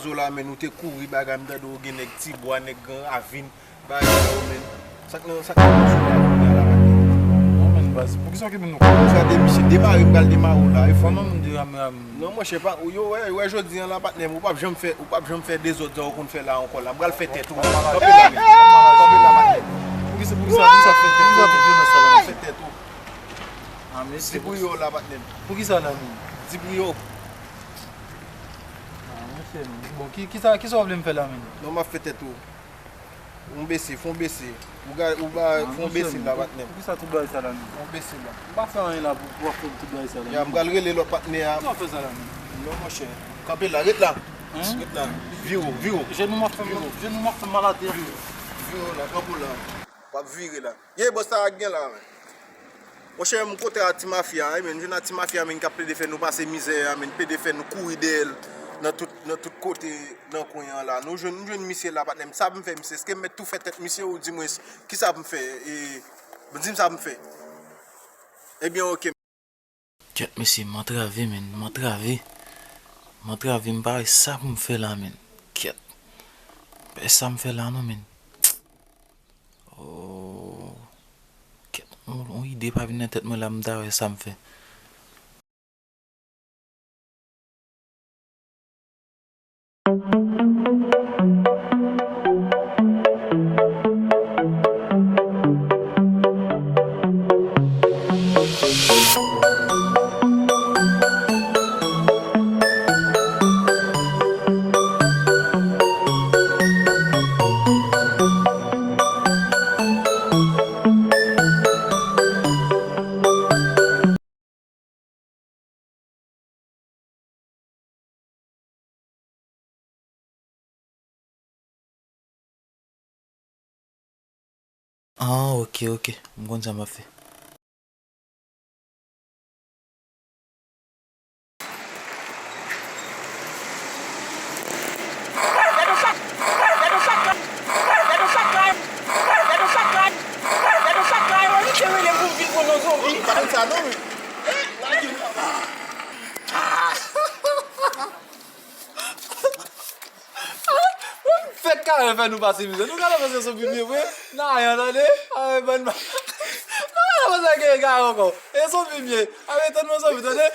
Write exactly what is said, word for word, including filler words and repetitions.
Zo la, men, ou te kouri bagay, m tande w gen nèg Tibwa, nèg Gran Ravin, bagay sa yo, men. Sa k nan, sa k nan zo la, kounye a la, bagay. Non, men, baz, poukisa w kenbe nou? Sa de misye demare, m pral demare w la, e fò. Non, non, m de ram, ram. Non, monchè, pa, yo, wè, wè, jodi a la, patnè m, ou p ap janm fè, ou p ap janm fè dezòd sa ou konn fè la ankò la. M pral fè tèt ou. Kanpe la, men. Kanpe la, patnè m. Poukisa, poukisa, poukisa fè tèt ou? Poukisa fè vyolans sa la? Fè tèt ou. Ah, mesye, di pou yo la, patnè m. Poukisa la, men? Di pou yo. Ah, mesye, men. Bon, ki, kisa, kisa w vle m fè la, men? Non, m ap fè tèt ou. Ou bese, fon bese. Ou ga, ou ba, fon bese la, patnè m. Poukisa tout bagay sa la, men? Fon bese la. M pa fè anyen la pou, pou w ap fè tout bagay sa la. Ya, m pral rele lòt patnè a. Poukisa w fè sa la, men? Non, monchè. Kanpe la, ret la. Ret la. Vire w, vire w. Jenou m ap fè m, jenou m ap fè m mal atè. Vire w la, kanpe w la. W ap vire la. Ye, bòs sa a gen la, men. Monchè, m kontre a ti mafya, wi, men. M jwenn a ti mafya, men, k ap plede fè nou pase mizè a, men, plede fè nou kouri dèyè l nan tout, nan tout kote nan kwen an la. Nou jwenn, m jwenn misye la, patnè m. Sa pou m fè, misye? Èske m mèt tou fè tèt misye ou di mwen kisa pou m fè? E, di m sa pou m fè. Ebyen, oke. Kèt, mesye, m antrave, men, m antrave. M antrave, m pa wè sa pou m fè la, men. Kèt. M pa wè sa m fè la, non, men. Oh. Kèt, yon, yon ide pa vin nan tèt mwen la, m ta wè sa m fè. Ah, ok, ok. M konn sa m ap fè. Fèk Karen fè nou pase mizè. Nou genlè panse se yon pimye vre. Nan anyen, tande. Ay, bann ma-, nou genlè panse se yon Karen ankò. E se yon pimye. Ay, tann mwen, zanmi, tande.